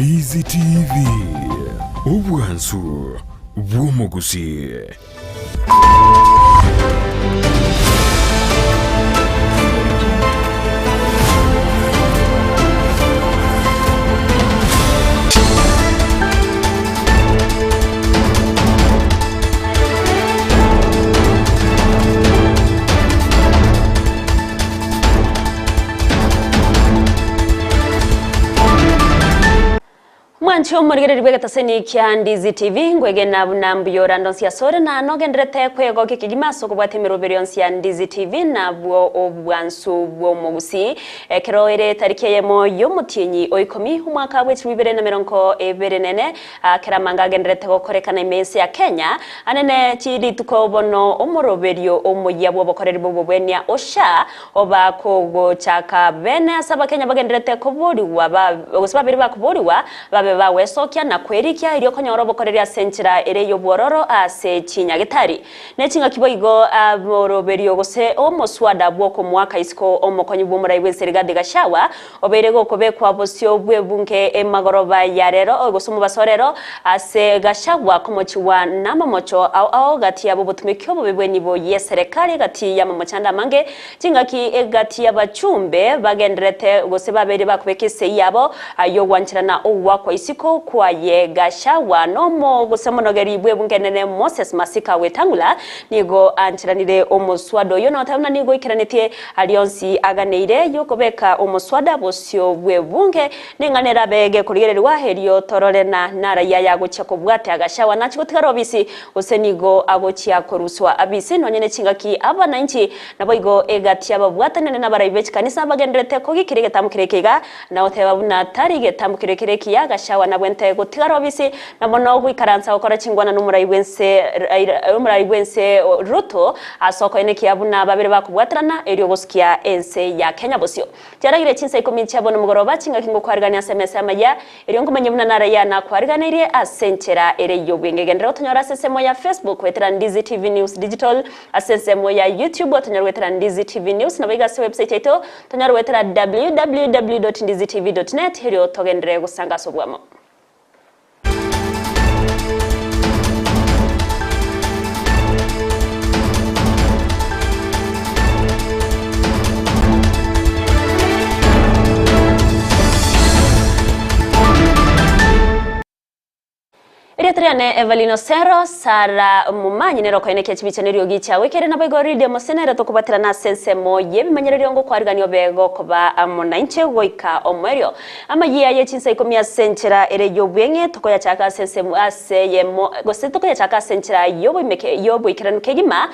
Ndizi TV, obwansu bw'omogusii. Mwanche omorigereria bw'egetaseni kia Ndizi TV, ngwegena buna mbuya ore ande onsi asore na nogenderete kwegokia kegima ase okobwata emeroberi yonsi ya Ndizi TV nabwo obwansu bw'omogusii. Ekero ere etariki eyemo y'omotienyi o ikomi omwaka bwe chilifu ibere na emerongo ebere na ene, Kera amanga agenderete gokorekana ime y'ense ya Kenya, anene chi rituko bono omoroberio omoyia bw'obokoreri bw'obobwenia OSHA oba kogochaka bene ase abakenya bagenderete koborigwa ba gose babere bakoborigwa babe bagwesokia na kwerikia erio konyora obokoreri ase enchera ere y'obwororo ase chinyagitari ne chingaki boigo omoroberio gose omoswada bw'okomoaka isiko omokonyi bw'omorai bw'ense Rigathi Gachagua Obeire gokobekwa bosio bw'ebunge emagoroba ya rero, gose omobaso o rero, ase Gachagua komochigwa namamocho ao ao gati yabo obotumeki obobe bw'enibo y'eserekari gati y'amamochando amange, chingaki egati y'abachumbe bagendererete gose babeire bakobeka esegi yabo y'ogwancherana ogwakwa isiko kwaye Gachagua nomo gose omonogeri bw'ebunge enene Moses Masika Wetangula nigo ancheranire omoswada oyio noteba buna nigo oikeranetie Aria onsi aganeire y'okobeka omoswada bosio bw'ebunge, ning'ana erabe gekorigererigwa, erio torore na naraia yagochia kobwatia Gachagua nachie gotigara obisi, gose nigo agochia koruswa abisi nonye ne chingaki abananchi naboigo egati y'ababwatanani na abarai be chikanisa bagendererete kogikera egetambo keria eke iga na goteba buna tari getambo keria kere ekiya Gachagua nabwente gotigara obisi na mono goikaransa gokora chingwana nomorai bwense omorai bwense Ruto Ase okoenekia buna babere bakobwaterana, erio gosukia ense ya Kenya bosio. Chiaragire chinsa ikomi chia bono mogoroba, chingaki ngokwarigania ase emesa y'amayia, erio nkomanye buna narayia nakwariganeirie ase enchera ere y'obwenge. Genderera gotonyora ase ensemo ya Facebook goetera Ndizi TV News Digital, ase ensemo ya YouTube otonyore goetera Ndizi TV News, naboigo ase website yaito tonyore goetera www.ndizitv.net erio togenderere gosanga ase obwamo. Erieta riane Evelyn Osero, Sarah Momanyi nere okoenekia chibicha neriogi chiago ekere naboigo Lydia Mose nere tokobaterana ase ensemo y'ebimanyererio ngokwarigania obe gokoba amo nainche goika omoerio. Amayia ye chinsa ikomi ase enchera ere y'obweng'e, tokoyachaka ase ensemo ase eyemo, gose tokoyachaka ase enchera y'oboimeke y'oboikeranu kegima,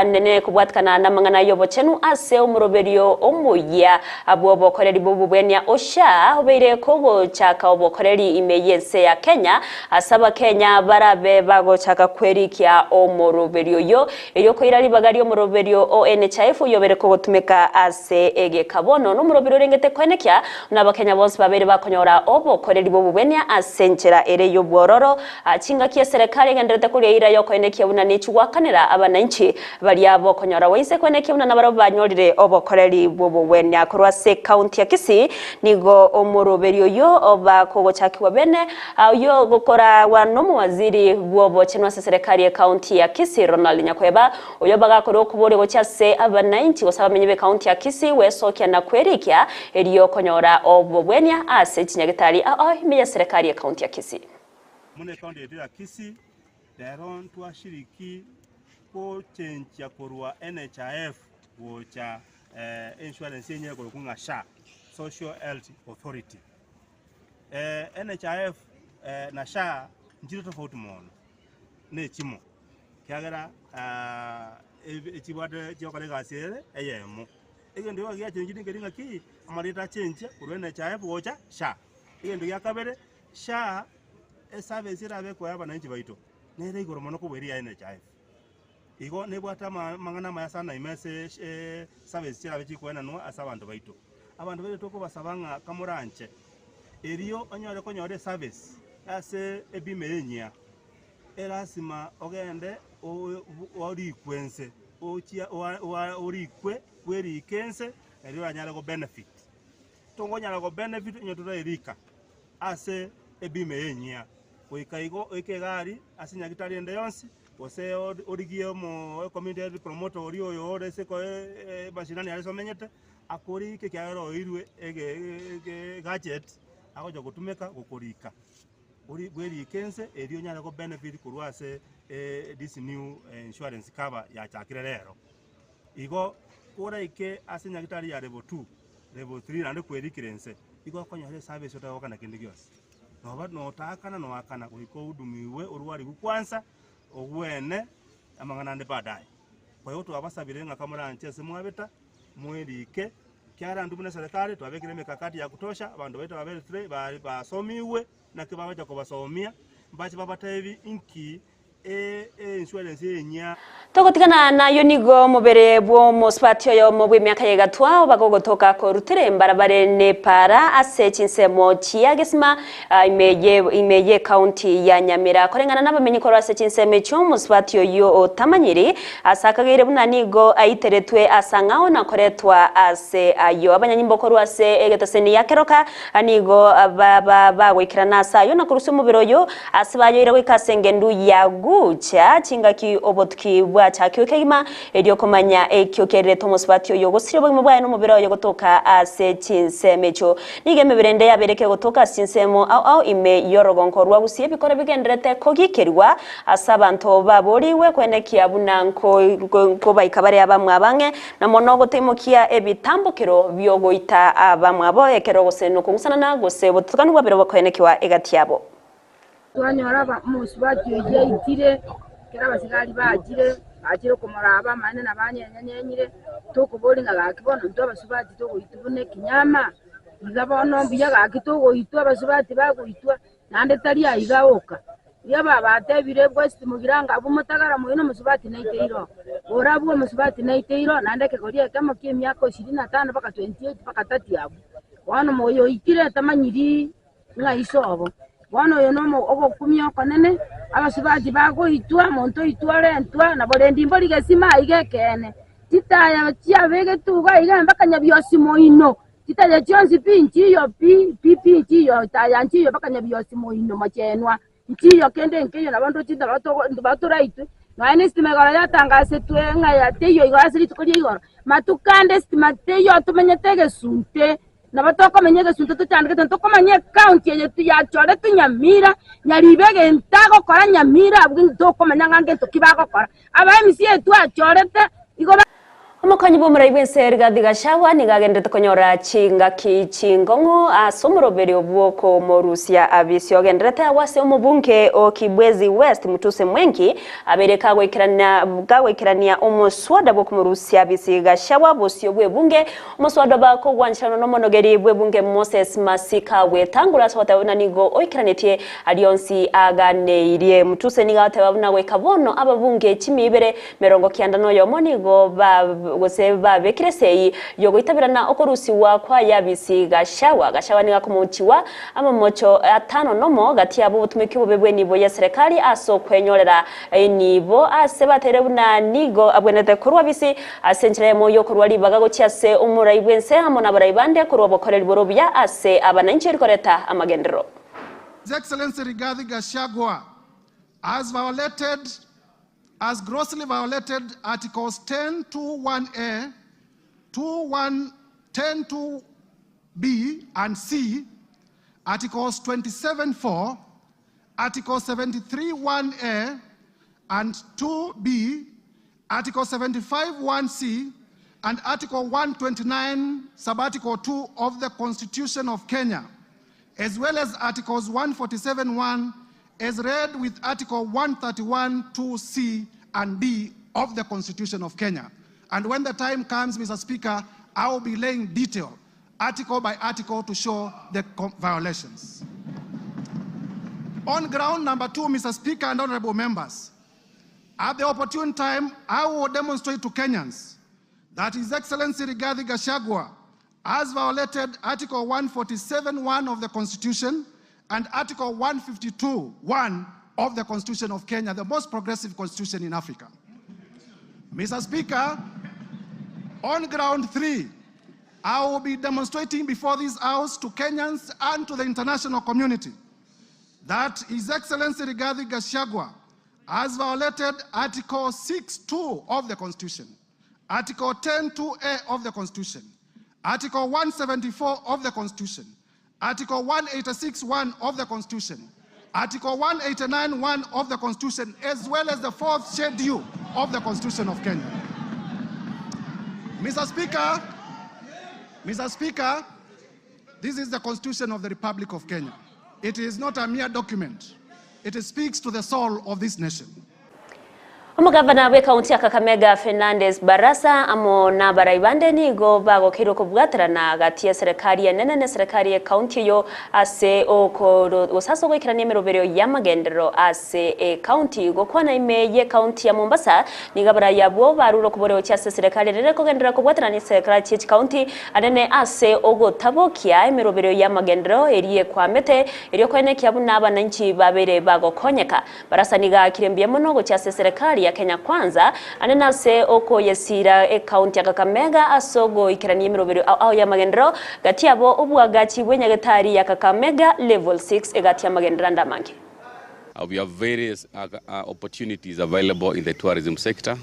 nene kobwatikana namang'ana y'obochenu ase omoroberio omoyia bw'obokoreri bw'obobwenia OSHA obeire kogochaka obokoreri ime y'ense ya Kenya, ase abakenya barabe bagochaka kwerikia omoroberio oyio, erio koira ribaga ri'omoroberio o NHIF oyio obeire kogotumeka ase egeka bono nomoroberio orengete koenekia Buna Abakenya bonsi babeire bakonyora obokoreri bw'obobwenia ase enchera ere y'obwororo, chingaki eserekari egendererete koria eira y'okoenekia buna nechigoakanera abananchi baria bokonyora gwaise koenekia buna nabarabwo banyorire obokoreri bw'obogwenia korwa ase ekaunti ya Kisii nigo omoroberi oyio oba kogochakigwa bene oyio ogokoragwa nomowaziri bw'obochenu ase eserekari y'ekaunti ya Kisii Ronald Nyakweba Oyo bagakora okoboria gochia ase abanainchi gose abamenyi b'ekaunti ya Kisii gwesokia na kwerikia erio konyora obobwenia ase chinyagitari ao ime y'eserekari y'ekaunti ya Kisii. Buna ekaunti yaito ya Kisii, rero ntwashiriki gochenchia korwa NHIF gocha insurance enyia ekorokwa ng'a SHA, Social Health Authority. NHIF na SHA nchire tofauti mono, nechimo. Ekiagera echibwate chiokora egasi ere eyemo. Egento igo giachenchire nkeri ng'aki, amarieta achenchia korwa NHIF gocha SHA. Egento gia kabere, SHA eservice erabe ekoa abananchi baito, nere igoro mono kobua eria ya NHIF. Igo nebwate ama amang'ana amaya sana ime ase service chirabe chikoenanwa ase abanto baito. Abanto baito tokobasaba ng'a kamoranche, erio onyore konyora eservice ase ebima eye enyia. Erasima ogende orikwe ense, ochia orikwe bwerike ense erio oranyare go benefit. Tokonyara go benefit onye toraerika ase. Ebima eye enyia. Goika igo oike egari ase nyagitari ende yonsi, gose origie omo community health promoter oria oyo ore ase mashinani aria ase omenyete, akorike ekiagera oirwe ege gadget agocha gotumeka gokorika. Ori bwerike ense erio onyare go benefit korwa ase this new insurance cover yachakire rero. Igo koraike ase nyagitari ya level 2, level 3 naende kwerikire ense, igo okonyora eservice otagokana kende gionsi. Noba notaakana noakana goika ohudumiwe orwarigwe kwansa, ogwene amang'ana ande baadaye. Kwa hiyo twabasabire ng'a kamoranche ase mwabeta, mwerike, ekiagera intwe buna eserekari twabekire emikakati ya kutosha, abanto baito baberetire ba- basomigwe, naki bagocha kobasomia, mbache babatebi inki e-insurance enyia. Togotigana nayio nigo omobere bw'omosubati oyomo bw'emiaka ya egatwa obaga ogotoka korutire mbarabare n'epaara ase chinsemo chia Gesima ime ye ime y'ecounty ya Nyamira. Koreng'ana nabamenyi korwa ase chinsemo echio omosubati oyio otamanyiri ase akageire buna nigo aiteretwe ase ang'ao na koretwa ase ayio. Abanyanyimbo korwa ase egeteseni ya Keroka nigo bagoikerana ase ayio na korusia omobere oyo Ase bayoire goika ase engendu ya gucha chingaki obotuki bwachakigwe kegima, erio komanya ekio kiarirete omosubati oyo ogosiria obogima bwaye nomobere oye gotoka ase chinsemo echio. Nigo emebere ende yabeire kegotoka ase chinsemo ao ao ime y'orogonko rwa Gusii ebikoro bigendererete kogikerigwa ase abanto baborigwe kwenekia buna nkobaika bare abamwabo ang'e na mono gotaimokia ebitambokero bi'ogoita abamwabo ekero gose nokong'usanana gose obotutukanu bwabere bokoenekiwa egati yabo. Twanyora omosubati oyio aitire, ekero abasigari bachire, bachire komoraba amaene na banyenyanyenyire, tokoboria ng'a gaki bono intwe abasubati togoitwa buna ekinyama, iga bono mbuya gaki togoitwa abasubati bagoitwa, naende tari aiga oka. Riria babatebire West Mugirango abwo motagara moino omosubati naiteire oo, bora abwo omosubati naiteire oo, naende ekegori ekemo kia emiaka ishirini na tano mpaka 28 mpaka 30 abwo. Bono oyo oitire tamanyiri. Ng'a iso obo. Bono oyo nomo ogokumia okonene, abasubati bagoitwa, monto oitwa orentwa, na borendi mbori gesima aiga ekeene. Chitaya chiabegetwe iga iga mpaka nyabiosi moino, chitaya chionsi pi nchiyo pi pi pi nchiyo, taya nchiyo mpaka nyabiosi moino mochenwa. Nchiyo kende nkeiyo nabo ndoche nabo toraitwe. Nonya nesitima igoro yatangasetwe ng'a ya teiyo igoro ase rituko ria igoro, matuko ande esitima teiyo tomenyete egesunte, nabo tokomenya egesunte tochandegete, ntokomanya ecounty eye yachoretwe Nyamira, Nyaribo egento agokora Nyamira abwo ntokomanya ng'a ngento ki bagokora. Aba MCA twachorete igo. Omokonyi bw'omorai bw'ense Rigathi Gachagua nigo agenderete konyora chingaki chingong'u ase omoroberio bw'okomorusia abisi ogenderete agwo ase omobunge o Kibwezi West Mutuse Mwengi abeire kagoikerania kagoikerania omoswada bw'okomorusia abisi Gachagua bosio bw'ebunge omoswada oba kogwancherana n'omonogeri bw'ebunge Moses Masika gwetangura ase ogoteba buna nigo oikeranetie aria onsi aganeirie Mutuse nigo agoteba buna goika bono ababunge chimia ibere Merongo kianda noyomo nigo ba gose babekire esegi y'ogoitaberana okorusigwa kwa Yabisi Gachagua. Gachagua nigo akomochigwa amamocho atano nomo gati yabo obotumeki obobe bw'enibo y'eserekari ase okwenyorera enibo ase bateire buna nigo abwenerete korwa bisi ase enchera eyemo y'okorua ribaga gochia ase omorai bw'ense amo nabarai bande korwa obokoreri bore obuya ase abananchi rikoreta amagenderero. His Excellency Rigathi Gachagua has violated has grossly violated Articles 10 2 1A, 2 1, 10 2B and C, Articles 27 4, Article 73 1A and 2B, Article 75 1C, and Article 129, Subarticle 2 of the Constitution of Kenya, as well as Articles 147 1, as read with Article 131 2C and D of the Constitution of Kenya. And when the time comes, Mr. Speaker, I will be laying detail, article by article, to show the violations. On ground number 2, Mr. Speaker and honorable members, at the opportune time, I will demonstrate to Kenyans that His Excellency Rigathi Gachagua has violated Article 147.1 of the Constitution and Article 152.1 of the Constitution of Kenya, the most progressive constitution in Africa. Mr. Speaker, on ground 3, I will be demonstrating before this House to Kenyans and to the international community that His Excellency Rigathi Gachagua has violated Article 6.2 of the Constitution, Article 10.2a of the Constitution, Article 174 of the Constitution, Article 186.1 of the Constitution, Article 189.1 of the Constitution, as well as the fourth schedule of the Constitution of Kenya. Mr. Speaker, Mr. Speaker, this is the Constitution of the Republic of Kenya. It is not a mere document. It speaks to the soul of this nation. Omogavana bw'ekaunti ya Kakamega Fernandes Barasa amo nabarai bande nigo bagokeirwe kobwaterana gati y'eserekari enene na eserekari y'ekaunti eyo ase okoro gose ase ogoikerania emeroberio y'amagenderero ase ekaunti. Gokwana ime y'ekaunti ya Mombasa nigo abarai abwo barure okoboria gochia ase eserekari enene kogenderera kobwaterana na eserekari chie chikaunti anene ase ogotabokia emeroberio y'amagenderero eria ekwamete erio koenekia buna abananchi babere bagokonyeka. Barasa nigo aakire mbuya mono gochia ase eserekari ya Kenya Kwanza ande nase okoyesiira ecounty ya Kakamega ase ogoikerania emeroberio ao ao y'amagenderero gati yabo obwagachi bw'enyagetari ya Kakamega Level 6 egati y'amagenderero ande amange. We have various opportunities available in the tourism sector,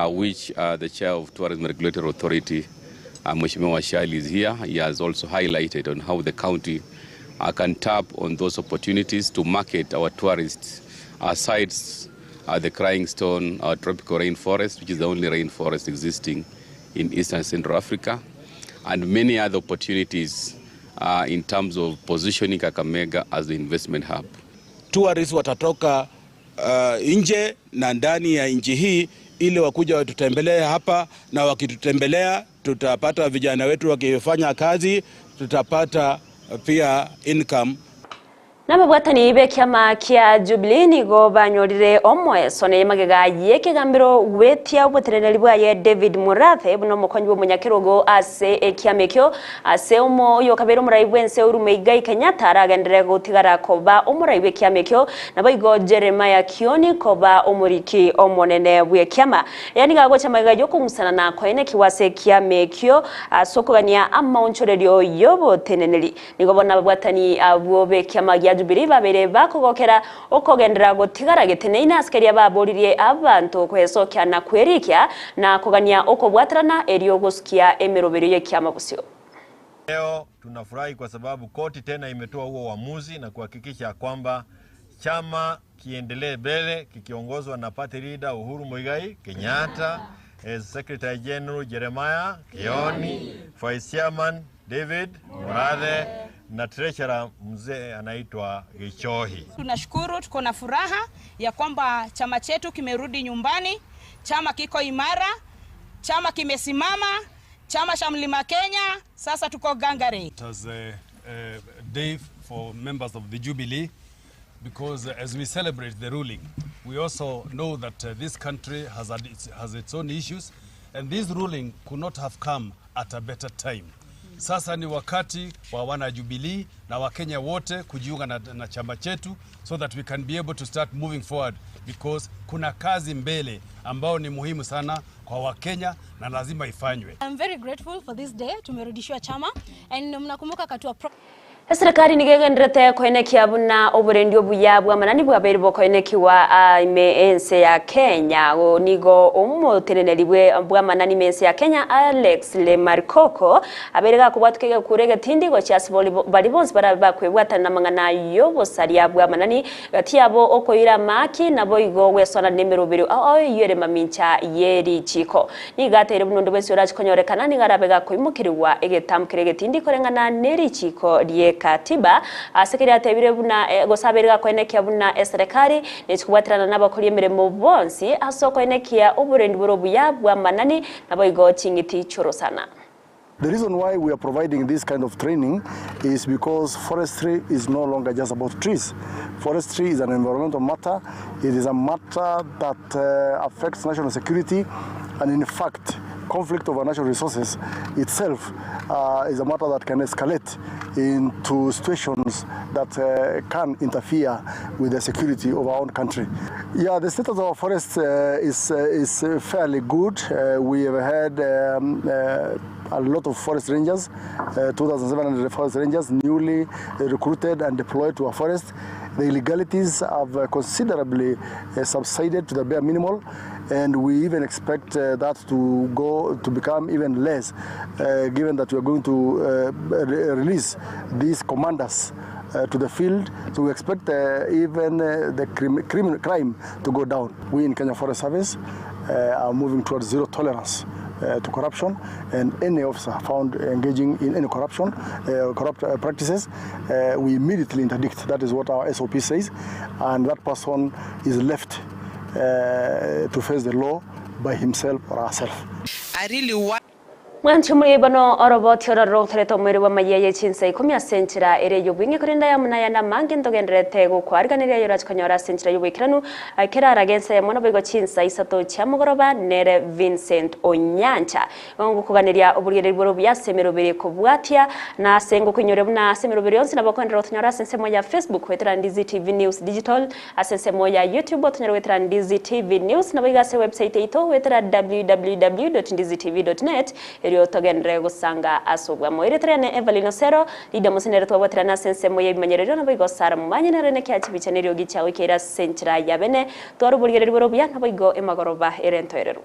which the chair of Tourism Regulatory Authority, Mheshimiwa Washiali, is here. He has also highlighted on how the county can tap on those opportunities to market our tourists, our sites, the Crying Stone, our tropical rainforest, which is the only rainforest existing in Eastern Central Africa, and many other opportunities in terms of positioning Kakamega as the investment hub. Tourists watatoka nje na ndani ya nchi hii ili wakuja watutembelee hapa, na wakitutembelea tutapata vijana wetu wakifanya kazi, tutapata pia income. Nababwatani b'ekiama kia Jubilee nigo banyorire omoeso na emagega y'ekegambero gwetia oboteneneri bwaye David Murathe buna omokonyi bw'omonyakerogo ase ekiama ekio ase omo oyo kabere omorai bwense Uhuru Muigai Kenyatta aragenderere gotigara koba omorai bw'ekiama ekio naboigo Jeremiah Kioni koba omoriki omonene bw'ekiama. Aya nigo agocha magega y'okong'usana na koenekiwa ase ekiama ekio ase okogania amaonchorerio y'oboteneneri. Nigo bono ababwatani abwo b'ekiama gia Jubilee babere bakogokera okogenderera gotigara geteneine ase keria baboririe abanto koesokia na kwerikia na kogania okobwaterana erio gosukia emeroberio y'ekiama bosio. Leo tunafurahi kwa sababu koti tena imetoa huo uamuzi na kuhakikisha kwamba chama kiendelee mbele kikiongozwa na party leader Uhuru Muigai Kenyatta, as Secretary General Jeremiah Kioni, Vice Chairman David Murathe na Treasurer mzee anaitwa Gichohi. Tunashukuru, tuko na furaha ya kwamba chama chetu kimerudi nyumbani, chama kiko imara, chama kimesimama, chama cha Mlima Kenya, sasa tuko gangare. It was a day for members of the Jubilee because as we celebrate the ruling, we also know that this country has its own issues, and this ruling could not have come at a better time. Sasa ni wakati wa wana Jubilee na Wakenya wote kujiunga na chama chetu so that we can be able to start moving forward, because kuna kazi mbele ambao ni muhimu sana kwa Wakenya na lazima ifanywe. I'm very grateful for this day. Tumerudishiwa chama and mnakumbuka katua pro Eserekari nigo egenderete koenekia buna oborendi obuya bw'amanani bwabeire bokoenekiwa ime ense ya Kenya. O nigo omoteneneri bw'amanani ime ense ya Kenya Alex Lemarikoko abeire gakobwatuka egekuro egetindi gochia ase bari bonsi barabe bakwebwatana namang'ana y'obosaria bw'amanani gati yabo okoira amaki nabo igo gwesona n'emeroberio ao ao eywo ere mamincha y'erichiko. Nigo ateire buna onde bwensi orachikonyorekana nigo arabe gakoimokerigwa egetambo kere egetindi koreng'ana n'erichiko rie katiba ase keria atebire buna gose abeire gakoenekia buna eserekari nechikobwaterana n'abakori emeremo bonsi ase okoenekia oborendi bore obuya bw'amanani nabo igo ching'iti chorosana. The reason why we are providing this kind of training is because forestry is no longer just about trees. Forestry is an environmental matter. It is a matter that affects national security, and in fact, conflict over natural resources itself is a matter that can escalate into situations that can interfere with the security of our own country. The status of our forests is fairly good. We have had a lot of forest rangers, 2,700 forest rangers newly recruited and deployed to our forest. The illegalities have considerably subsided to the bare minimal, and we even expect that to go to become even less, given that we are going to re release these commanders to the field. So we expect even the crim crim crime to go down. We in Kenya Forest Service are moving towards zero tolerance to corruption, and any officer found engaging in any corruption, corrupt practices, we immediately interdict. That is what our SOP says, and that person is left to face the law by himself or herself. I really want Mwanche omorwoti bono oroboti oro rogotoreta omoerio bw'amayia ye chinsa ikomi ase enchera ere y'obweng'e, korende aya buna ayande amange ntogendererete gokoariganeria ayorache konyora ase enchera y'oboikeranu kera arage ensa eyemo naboigo chinsa isato chia mogoroba nere Vincent Onyancha. Igo ngokoganeria oborigereria bore obuya ase emeroberi ekobwatia, na ase ngokoinyoria buna ase emeroberi yonsi nabo okoenderera gotonyora ase ensemo ya Facebook goetera Ndizi TV News Digital, Ase ensemo ya YouTube otonyare goetera Ndizi TV News, naboigo ase website yaito goetera www.ndizitv.net erio togenderere gosanga ase obwamo. Erieta riane Evelyn Osero, Lydia Mose nere twabwaterana ase ensemo y'ebimanyererio naboigo Sarah Momanyi nere nekiacha chibicha neriogi chiagoikeire ase enchera ya bene. Tware oborigereria bore obuya naboigo emagoroba ere entoereru.